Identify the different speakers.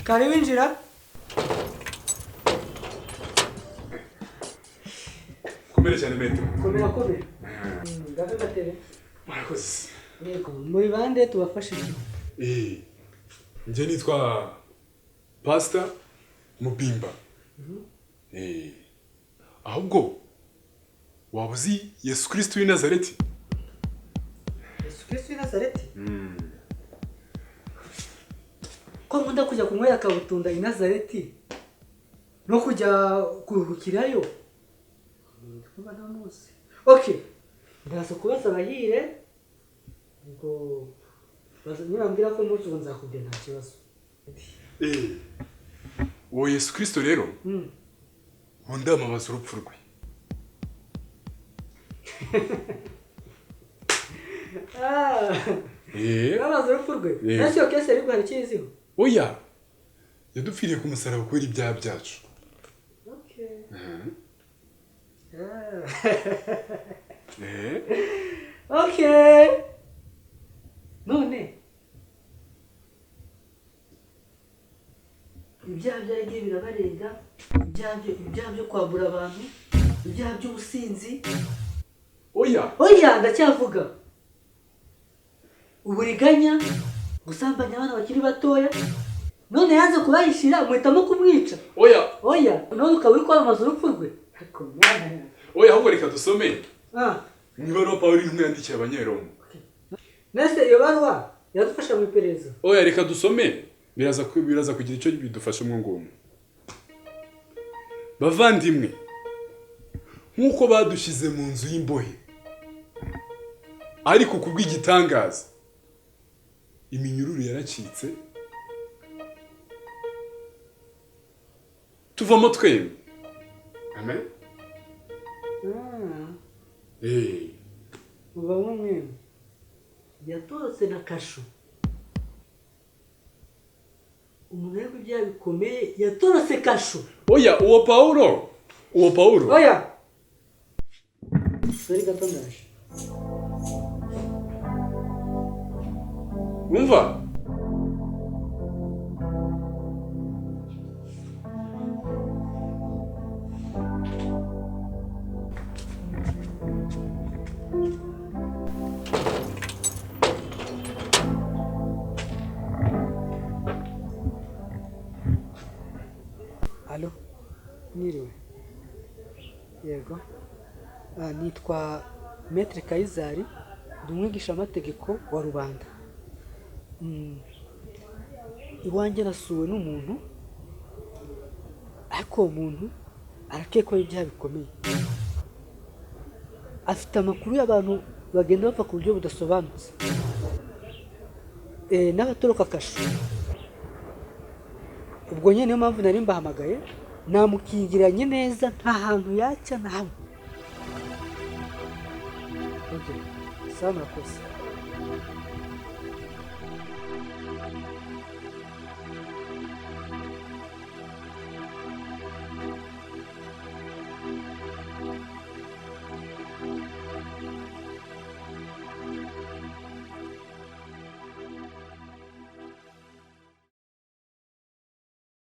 Speaker 1: Karibu, injira.
Speaker 2: Komera cyane, maître.
Speaker 1: Komera, komera. Ngaho gatebe.
Speaker 2: Murakoze.
Speaker 1: Yego, muri bande? Tubafashe iki?
Speaker 2: Njye nitwa Pastor Mubimba. Ahubwo waba uzi Yesu Kristo w'i Nazareti?
Speaker 1: Yesu Kristo w'i Nazareti? Ko nkunda kujya kunywera akabutunda i Nazareti no kujya kuruhukirayo, ndi kumva ntamuzi. Okay, ndaza kubaza abahire ngo nibambwira ko umunsi ubu nzakubwira, nta kibazo.
Speaker 2: Uwo Yesu Kristo rero, ubu ndamamaza urupfu rwe.
Speaker 1: Ah, bamaze urupfu rwe? Nasi iyo case ariko hari icyo iziho?
Speaker 2: Oya, yadupfiriye ku musaraba kubera ibyaha byacu.
Speaker 1: Okay. Ah. Okay, none ibyaha byaragiye birabarenga, ibyaha byo kwambura abantu, ibyaha by'ubusinzi.
Speaker 2: Oya.
Speaker 1: Oya, ndacyavuga uburiganya, gusambanya abana bakiri batoya, none yanze kubahishira muhitamo kumwica.
Speaker 2: Oya.
Speaker 1: Oya, none ukaba uri kwamamaza urupfu rwe. Ariko mwana yanjye.
Speaker 2: Oya, ahubwo reka dusome
Speaker 1: Ah.
Speaker 2: mu ibaruwa Pawulo intumwa yandikiye Abanyaroma.
Speaker 1: Nese iyo baruwa yadufasha mu iperereza?
Speaker 2: Oya, reka dusome, biraza kugira icyo bidufasha mwo ngumwe. Bavandimwe, nk'uko badushyize mu nzu y'imbohe, ariko kubw'igitangaza iminyururu yaracitse, tuvamo twembi. Amen.
Speaker 1: Ah. Muvamo mwembi. Yatorotse na kasho, umuntu ariko ibyaha bikomeye yatorotse kasho.
Speaker 2: Oya, uwo Pawulo.
Speaker 1: Oya, sorry gato, ndaje.
Speaker 2: Umva.
Speaker 1: Allô, mwiriwe. Yego. Ah, nitwa Maître Kayizari, ndi umwigishamategeko wa rubanda. Iwanjye nasuwe n'umuntu, ariko uwo muntu arakekwaho ibyaha bikomeye. Afite amakuru y'abantu bagenda bapfa ku buryo budasobanutse, n'abatoroka kasho. Ubwo nyine niyo mpamvu nari mbahamagaye, namukingiranye neza, nta hantu yacya na hamwe. Okay. Sawa, murakoze.